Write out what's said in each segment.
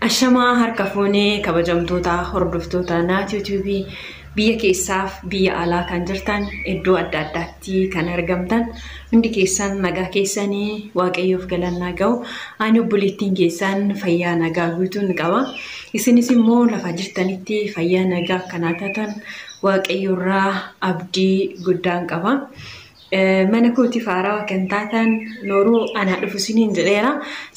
Ashamaa harka fuunee kabajamtoota hordoftoota Naatoo Tube biyya keessaaf biyya alaa kan jirtan iddoo adda addaatti kan argamtan hundi keessan nagaa keessanii waaqayyoof galannaa ga'u. Ani obboleettiin keessan fayyaa nagaa guutuun qaba. Isinis immoo lafa jirtanitti fayyaa nagaa akkanaa taatan waaqayyoorraa abdii guddaan qaba. Mana kootiif haarawaa kan taatan nooruu anaa dhufu isiniin jedheera.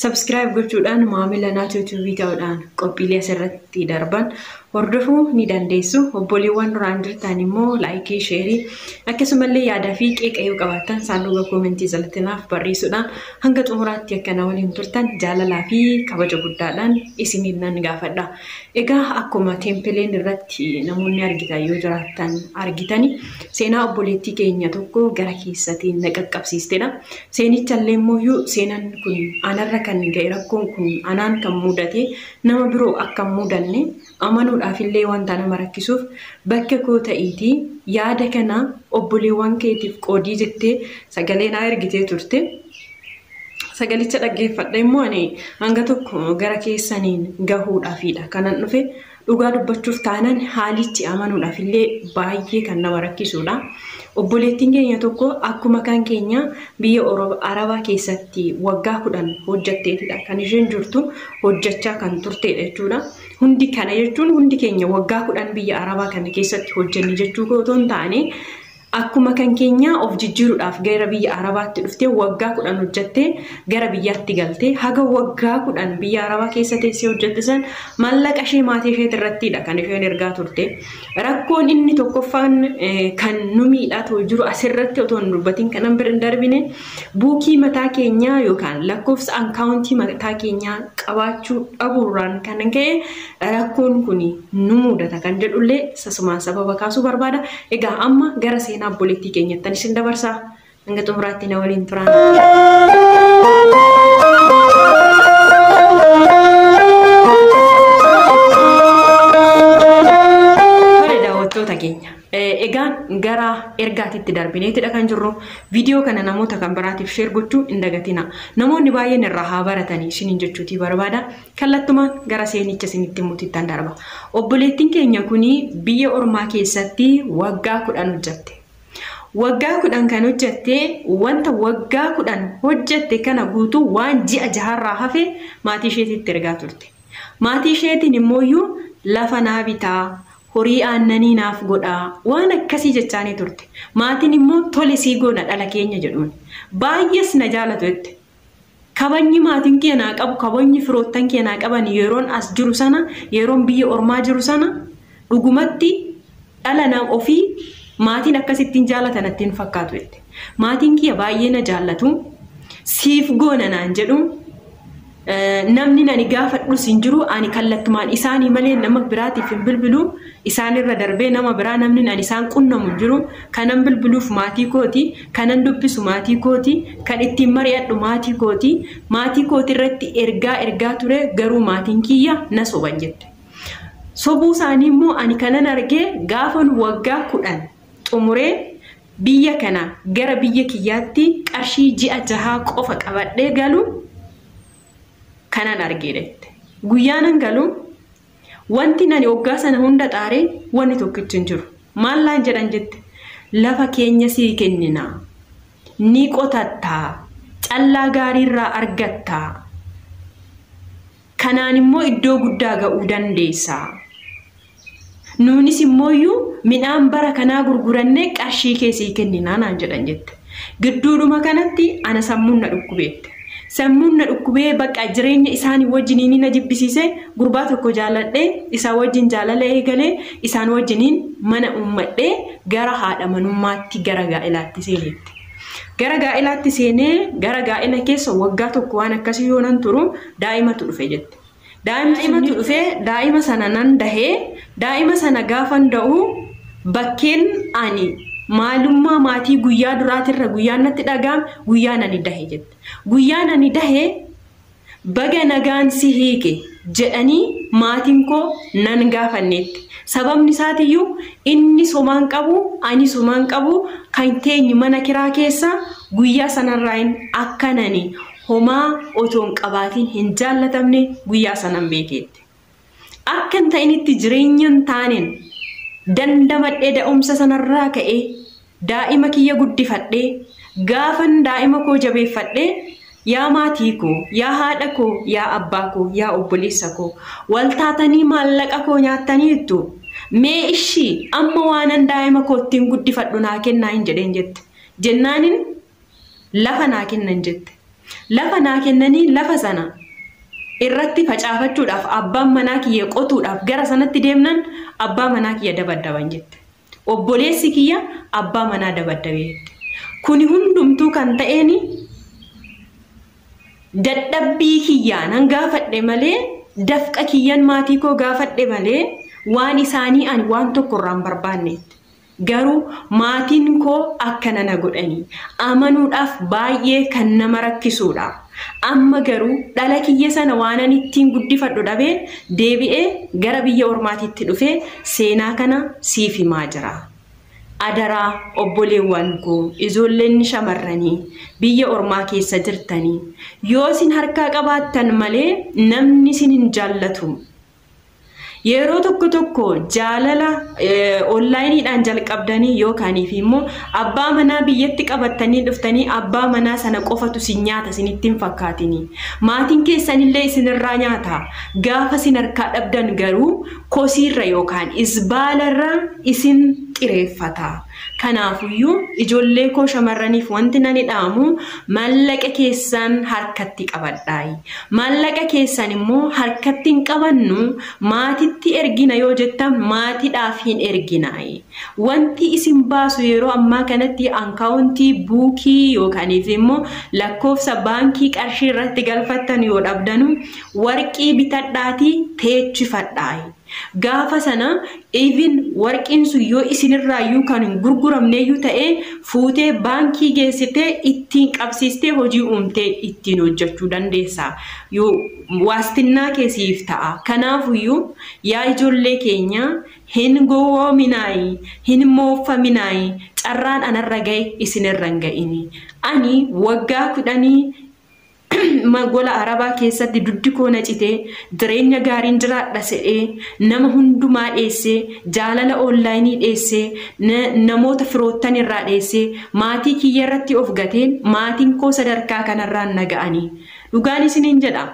Subscribe gochuudhaan maamila Naatoo Tube ta'uudhaan qophiilee asirratti darban hordofuu ni dandeessu. Obboleewwan duraan jirtan immoo like, share akkasumallee yaadaa fi qeeqa yoo qabaattan saanduqa comment jalatti naaf barreessuudhaan hanga xumuraatti akka na waliin turtan jaalalaa fi kabaja guddaadhaan isiniin nan gaafadha. Egaa akkuma thumbnail irratti namoonni argitan yoo jiraattan argitani seenaa obboleettii keenya tokko gara keessatiin na qaqqabsiistedha. Seenichallee immoo seenaan kun anarra kan ga'e rakkoon kun anaan kan mudate nama biroo akka hin mudanne amanuudhaaf illee wanta nama rakkisuuf bakka koo ta'iitii yaada kana obboleewwan keetiif qoodii jettee sagalee naa ergitee turte. Sagalicha dhaggeeffadha immoo ani hanga tokko gara keessaniin gahuudhaafidha kanan dhufe. Dhugaa dubbachuuf taanaan haalichi amanuudhaaf illee baay'ee kan nama rakkisudha. Obboleettiin keenya tokko akkuma kan keenya biyya Arabaa keessatti waggaa 10 hojjetteetidha. Kan isheen jirtu hojjechaa kan turtedha jechuudha. Hundi kana jechuun hundi keenya waggaa 10 biyya Arabaa kana keessatti hojjenne jechuu otoo hin taane akkuma kan keenya of jijjiiruudhaaf gara biyya Arabaatti dhuftee waggaa 10 hojjettee gara biyyaatti galtee haga waggaa 10 biyya Arabaa keessa teessee hojjette san maallaqa ishee maatii isheet irrattidha kan isheen ergaa turte. Rakkoon inni tokkoffaan kan nu miidhaa ta'u jiru asirratti otoo hin dubbatin kanan bira hin darbine buukii mataa keenyaa yookaan lakkoofsa account mataa keenyaa qabaachuu dhabuurraan kan ka'e rakkoon kun nu mudata kan jedhullee sasumaan sababa kaasuu barbaada. Egaa amma gara seenaa obboleettii keenyattan isin dabarsaa. Hanga xumuraatti na waliin turaa. Tole daawwattoota keenya. Egaan gara ergaatitti darbineetidha kan jirru. Viidiyoo kana namoota kan biraatiif share gochuu hin dagatina. Namoonni baay'een irraa haa baratanii isiniin jechuutii barbaada. Kallattumaan gara seenicha isinitti himuutittan darba. Obboleettiin keenya kuni biyya ormaa keessatti waggaa 10 hojjette. Waggaa 10 kan hojjette wanta waggaa 10 hojjette kana guutuu waan ji'a jaharraa hafe maatii isheetitti ergaa turte. Maatii isheetiin immooyyuu lafa naa bitaa, horii aannanii naaf godhaa waan akkasii jechaanii turte. Maatiin immoo tole sii goona dhala keenya jedhuun. Baay'ees na jaalatu jette. Kabajni maatiin kee naa qabu, kabajni firoottan kee naa qaban yeroon as jiru sana, yeroon biyya ormaa jiru sana dhugumatti dhala nama ofii maatiin akkasittiin jaalatan natti hin fakkaatu jette. Maatiin kiyya baay'ee na jaallatu, siif goona naan jedhu, namni nani gaafadhus hin jiru, ani kallattumaan isaanii malee nama biraatiif hin bilbilu, isaanirra darbee nama biraa namni ani isaan qunnamu hin jiru, kanan bilbiluuf maatii kooti, kanan dubbisu maatii kooti, kan ittiin mari'adhu maatii kooti, maatii kooti irratti ergaa ergaa ture garuu maatiin kiyya na soban jette. Sobuu isaanii immoo ani kanan argee gaafan waggaa 10 xumuree biyya kana gara biyya kiyyaatti qarshii ji'a 6 qofa qabadhee galu kanan argee jette. Guyyaanan galu wanti nani waggaa sana hunda xaaree wanni tokkichi hin jiru. Maal laan jedhan jette. Lafa keenya sii kennina. Ni qotattaa. Callaa gaariirraa argattaa. Kanaan immoo iddoo guddaa ga'uu dandeessaa. Nuunis immooyyuu midhaan bara kanaa gurgurannee qarshii kee sii kenninaa naan jedhan jette. Gidduudhuma kanatti ana sammuun na dhukkubeette. Sammuun na dhukkubee bakka jireenya isaanii wajjiniin na jibbisiise gurbaa tokko jaaladhee isaan wajjin jaalala eegalee isaan wajjiniin mana uummadhee gara haadha manummaatti gara gaa'ilaatti seeneette. Gara gaa'ilaatti seenee gara gaa'ila keessa waggaa tokko waan akkasii yoo nan turu daa'imatu dhufe jette. Daa'imatu dhufee daa'ima sana nan dahee daa'ima sana gaafan da'u bakkeen ani maalummaa maatii guyyaa duraatirra guyyaan natti dhaga'ame guyyaan ani dahe jette. Guyyaan ani dahe baga nagaan si hiike jedhanii maatiin koo nan gaafanneetti. Sababni isaatiyyuu inni somaan qabu ani somaan qabu kan teenyu mana kiraa keessa guyyaa sanarraayin akkanani homaa otoo hin qabaatiin hin jaallatamne guyyaa sanan beekeette. Akka hin ta'initti jireenya hin taaneen dandamadhee da'umsa sanarraa ka'ee daa'ima kiyya guddifadhee gaafan daa'ima koo jabeeffadhee yaa maatii koo, yaa haadha koo, yaa abbaa koo, yaa obboleessa koo waltaatanii maallaqa koo nyaattaniittu mee ishii amma waanan daa'ima koo ittiin guddifadhu naa kennaa hin jedheen jette. Jennaanin lafa naa kennan jette. Lafa naa kennanii lafa sana irratti facaafachuudhaaf abbaan manaa kiyya qotuudhaaf gara sanatti deemnan abbaa manaa kiyya dabaddaban jette. Obboleessi kiyya abbaa manaa dabaddabe jette. Kuni hundumtuu kan ta'een dadhabbii kiyyaa nan gaafadhe malee dafqa kiyyan maatii koo gaafadhe malee waan isaanii ani waan tokko irraa hin barbaannetti. Garuu maatiin koo akkana na godhanii amanuudhaaf baay'ee kan nama rakkisuudha. Amma garuu dhala kiyya sana waan ani ittiin guddifadhu dhabee deebi'ee gara biyya ormaatiitti dhufee seenaa kana siif himaa jira. Adaraa obboleewwan koo ijoolleen shamarranii biyya ormaa keessa jirtanii yoo isin harkaa qabaattan malee namni isin hin jaallatu. Yeroo tokko tokko jaalala onlaayiniidhaan jalqabdanii yookaaniif immoo abbaa manaa biyyatti qabattanii dhuftanii abbaa manaa sana qofatu isin nyaata isinitti hin fakkaatini. Maatiin keessanillee isinirraa nyaata. Gaafa isin harkaa dhabdan garuu kosiirra yookaan isbaalarra isin xireeffata. Kanaafuyyuu ijoollee koo shamarraniif wanti nani dhaamu maallaqa keessan harkatti qabadhaayi. Maallaqa keessan immoo harkatti hin qabannu maatitti ergina yoo jettan maatiidhaaf hin erginaayi. Wanti isin baasu yeroo ammaa kanatti ankaawuntii buukii yookaaniif immoo lakkoofsa baankii qarshii irratti galfattan yoo dhabdanu warqii bitadhaatii teechifadhaayi. Gaafa sana even warqiin sun yoo isinirraayyuu kan hin gurguramneeyyuu ta'ee fuutee baankii geessitee ittiin qabsiistee hojii uumtee ittiin hojjechuu dandeessa. Yoo waastinnaa keessiif ta'a. Kanaafuyyuu yaa ijoollee keenya hin gowwoominaayi, hin mooffaminaayi, carraan anarra ga'e isinirra hin ga'ini. Ani waggaa 10 gola arabaa keessatti duddi koo na citee jireenya gaariin jiraadha sedhee nama hundumaa dheessee jaalala onlaayinii dheessee namoota firoottan irraa dheessee maatii kiyya irratti of gateen maatiin koo sadarkaa kanarraan na ga'anii. Dhugaan isiniin jedha.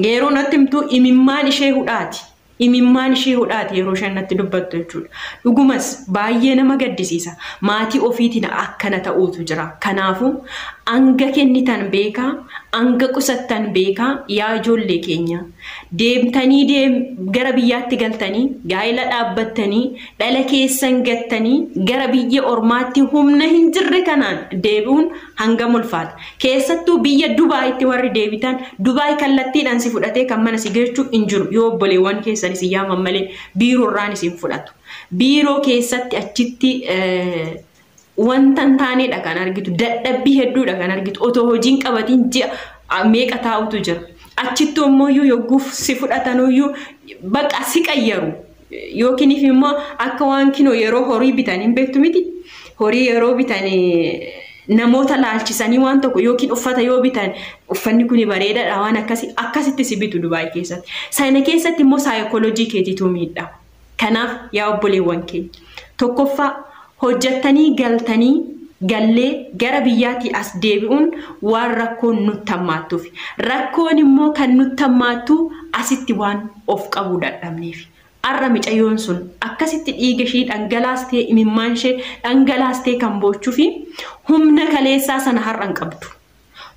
Yeroo natti himtu imimmaan ishee hudhaati. Imimmaan ishee hudhaati yeroo isheen natti dubbattu jechuudha. Dhugumas baay'ee nama gaddisiisa. Maatii ofiitiin akkana ta'uutu jira. Kanaafuu hanga kennitan beekaa, hanga qusattan beekaa yaa ijoollee keenya. Deemtanii gara biyyaatti galtanii, gaa'ela dhaabbattanii, dhala keessan gattanii gara biyya ormaatti humna hin jirre kanaan deebi'uun hangam ulfaata. Keessattuu biyya Dubaayitti warri deebitan Dubaay kallattiidhaan si fudhatee kan mana si geessu hin jiru yoo obboleewwan keessan isin yaaman malee biiroorraan isin fudhatu. Biiroo keessatti achitti wanta hin taanedha kan argitu, dadhabbii hedduudha kan argitu, otoo hojiin qabatiin ji'a meeqa taa'utu jira. Achitti immoo yogguuf si fudhatanuyyuu baqa si qayyaru. Yookiin immoo akka waan kinoo yeroo horii bitan hin beektu miti. Horii yeroo bitan namoota laalchisanii waan tokko yookiin uffata yoo bitan uffanni kun bareedaadha waan akkasii akkasitti si bitu Dubaay keessatti. Sana keessatti immoo saayikooloojii keetiitu miidhama. Kanaaf yaa obboleewwan keenya tokkoffaa hojjettanii galtanii gallee gara biyyaatti as deebi'uun waan rakkoon nutti hammaattuuf. Rakkoon immoo kan nutti hammaattu asitti waan of qabuu dadhabneef. Har'a micayyoon sun akkasitti dhiiga ishee dhangalaastee imimmaan ishee dhangalaastee kan boochuu fi humna kaleessaa sana har'a hin qabdu.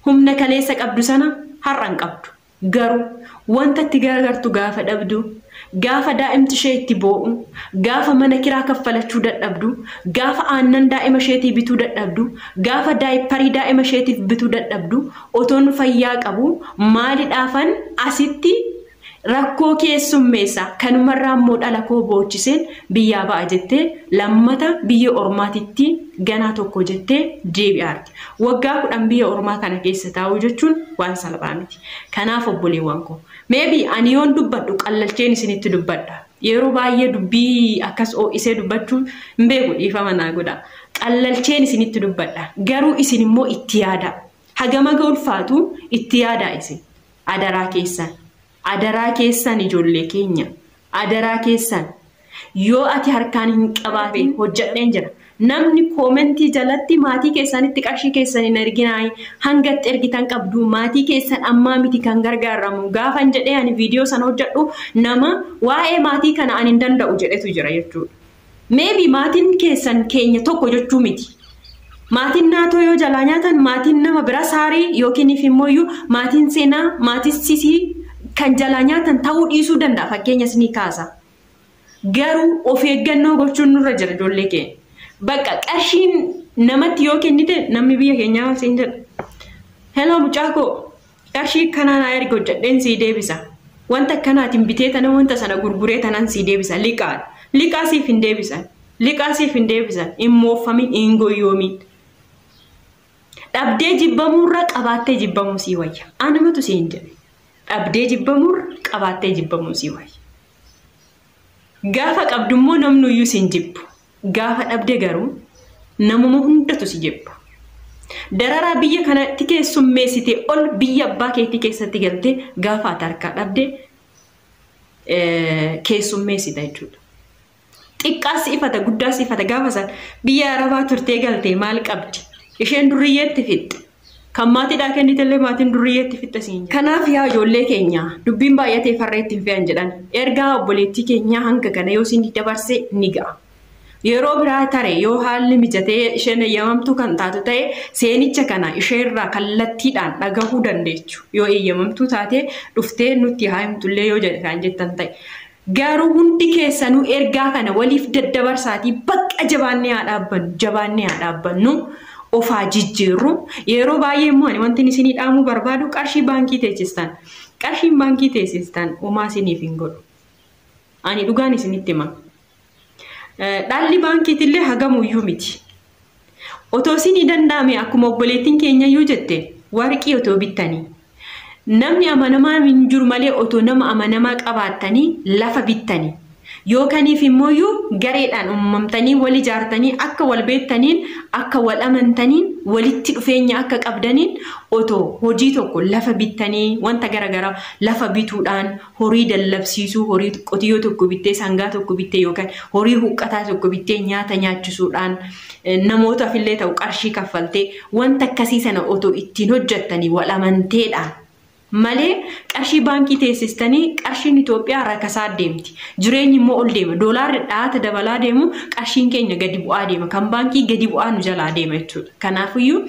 Humna kaleessa qabdu sana har'a hin qabdu. Garuu wanta itti garagartu gaafa dhabdu, gaafa daa'imti ishee itti boo'u, gaafa mana kiraa kaffalachuu dadhabdu, gaafa aannan daa'ima isheetii bituu dadhabdu, gaafa daayipparii daa'ima isheetiif bituu dadhabdu, otoon fayyaa qabu maalidhaafan asitti rakkoo keessummeessa kanumarraa immoo dhala koo boochiseen biyyaa ba'a jettee lammata biyya ormaatitti ganaa tokko jettee deebi'aarti. Waggaa 10 biyya ormaa kana keessa taa'uu jechuun waan salphaa miti. Kanaaf obboleewwan koo meebii ani yoon dubbadhu qallalcheen isinitti dubbadha. Yeroo baay'ee dubbii akkas ho'isee dubbachuu hin beeku dhiifama naa godha. Qallalcheen isinitti dubbadha. Garuu isin immoo itti yaada. Hagama ulfaatu itti yaadaa isin. Adaraa keessan. Adaraa keessan ijoollee keenya. Adaraa keessan. Yoo ati harkaan hin qabaatin hojjedheen jira. Namni koomentii jalatti maatii keessanitti qarshii keessan hin erginaa hangatti ergitan qabdu maatii keessan ammaa miti kan gargaaramu gaafan jedhee ani viidiyoo sana hojjedhu nama waa'ee maatii kana ani hin danda'u jedhetu jira jechuudha. Maybe maatiin keessan keenya tokko jechuu miti. Maatiin naatoo yoo jalaa nyaatan maatiin nama bira saarii yookiin immoo maatiin seenaa maatiin sisii kan jalaa nyaatan ta'uu dhiisuu danda'a fakkeenyas ni kaasa. Garuu of eeggannoo gochuun nurra jira ijoollee keenya. Bakka qarshiin namatti yoo kennite namni biyya keenyaa siin jedha. Hello mucaa koo qarshii kanaa naa erga hojjedheen sii deebisa. Wanta akkanaatiin bitee tana wanta sana gurguree tanaan sii deebisa liqaadha. Liqaa siif hin deebisan. Liqaa siif hin deebisan. Hin mooffamin hin goyyoomin. Dhabdee jibbamuurra qabaattee jibbamuu sii wayya. Anumatu siin jedhe. Dhabdee jibbamuurra qabaattee jibbamuu sii wayya. Gaafa qabdummoo namnuyyuu siin jibbu. Gaafa dhabde garuu namuma hundatu si jibba. Dararaa biyya kanatti keessummeessitee ol biyya abbaa keetii keessatti galtee gaafa ati harkaa dhabde keessummeessita jechuudha. Xiqqaas ifata guddaas ifata gaafa sana biyya arabaa turtee galtee maal qabdi? Isheen durriyyeetti fixxe. Kan maatiidhaa kennitellee maatiin durriyyeetti fixxe siin jedha. Kanaaf yaa ijoollee keenya dubbiin baay'atee farreetti hin fe'an jedhan ergaa obboleettii keenyaa hanga kana yoo isin dabarse ni ga'a. Yeroo biraa tare yoo haalli mijatee isheen eeyyamamtuu kan taatu ta'e seenicha kana isheerraa kallattiidhaan dhagahuu dandeechu. Yoo eeyyamamtuu taate dhuftee nutti haa himtullee yoo kan jettan ta'e. Garuu hundi keessanuu ergaa kana waliif daddabarsaatii bakka jabaannee haa dhaabbannu jabaannee haa dhaabbannu ofaa jijjiirru. Yeroo baay'ee immoo ani wanti isinii dhaamuu barbaadu qarshii baankii teessistan. Qarshiin baankii teessistan homaa isiniif hin godhu. Ani dhugaan isinitti hima. Dhalli baankiitillee hagamuyyuu miti. Otoo isinii danda'ame akkuma obboleettiin keenya iyyuu jette warqii otoo bittanii. Namni amanamaa hin jiru malee otoo nama amanamaa qabaattanii lafa bittanii. Yookaaniif immoo gareedhaan uumamtanii wal ijaartanii akka wal beektaniin akka wal amantaniin walitti dhufeenya akka qabdaniin otoo hojii tokko lafa bittanii wanta garaagaraa lafa bituudhaan horii dallabsiisuu horii qotiyyoo tokko bittee sangaa tokko bittee yookaan horii huqqataa tokko bittee nyaata nyaachisuudhaan namootaaf illee ta'u qarshii kaffaltee wanta akkasii sana otoo ittiin hojjettanii wal amanteedhaan. Malee qarshii baankii teessistanii qarshiin Itoophiyaa rakasaa deemti. Jireenyi immoo ol deema. Doolaarri dhaata dabalaa deemu qarshiin keenya gadi bu'aa deema. Kan baankii gadi bu'aa nu jalaa deema jechuudha. Kanaafiyyuu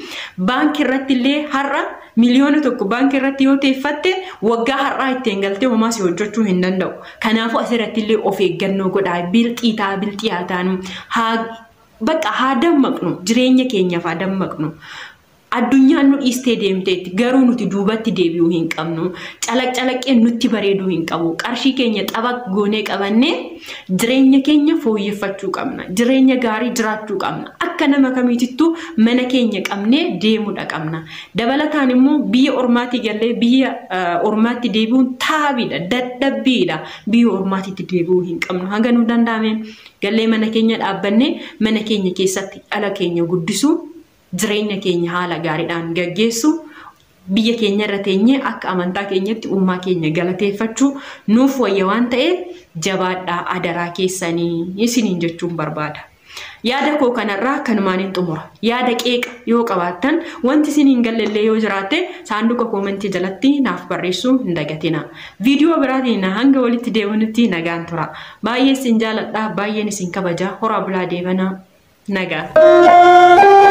baankii irratti illee har'a 1,000,000 baankii irratti yoo teeffatte waggaa har'aa ittiin galtee homaa si hojjechuu hin danda'u. Kanaafuu asirratti illee of eeggannoo godhaa. Bilxii ta'a bilxii haa taanu. Bakka haa dammaqnu. Jireenya keenyaaf haa dammaqnu. Addunyaan nu dhiistee deemteetti garuu nuti duubatti deebi'uu hin qabnu. Calaq-calaqqeen nutti bareeduu hin qabu. Qarshii keenya xaba goonee qabannee jireenya keenya fooyyeffachuu qabna. Jireenya gaarii jiraachuu qabna. Akka nama kamiitittuu mana keenya qabnee deemuudha qabna. Dabalataan immoo biyya ormaatii gallee biyya ormaatti deebi'uun taabiidha, dadhabbiidha. Biyya ormaatiitti deebi'uu hin qabnu. Hanga nu danda'ameen gallee mana keenya dhaabbannee mana keenya keessatti dhala keenya guddisuu jireenya keenya haala gaariidhaan gaggeessu biyya keenya irra teenyee akka amantaa keenyatti uumaa keenya galateeffachuu nuuf wayya waan ta'eef jabaadhaa adaraa keessanii isiniin jechuun barbaada. Yaada koo kanarraa kanumaan hin xumura. Yaada qeeqa yoo qabaattan wanti isiniin galleellee yoo jiraatte saanduqa koomentii jalatti naaf barreessuu hin dagatina. Viidiyoo biraatiin hanga walitti deebinutti nagaan tura. Baay'ee isin jaaladha, baay'een isin kabaja. Horaa bulaa deebanaa. Nagaa.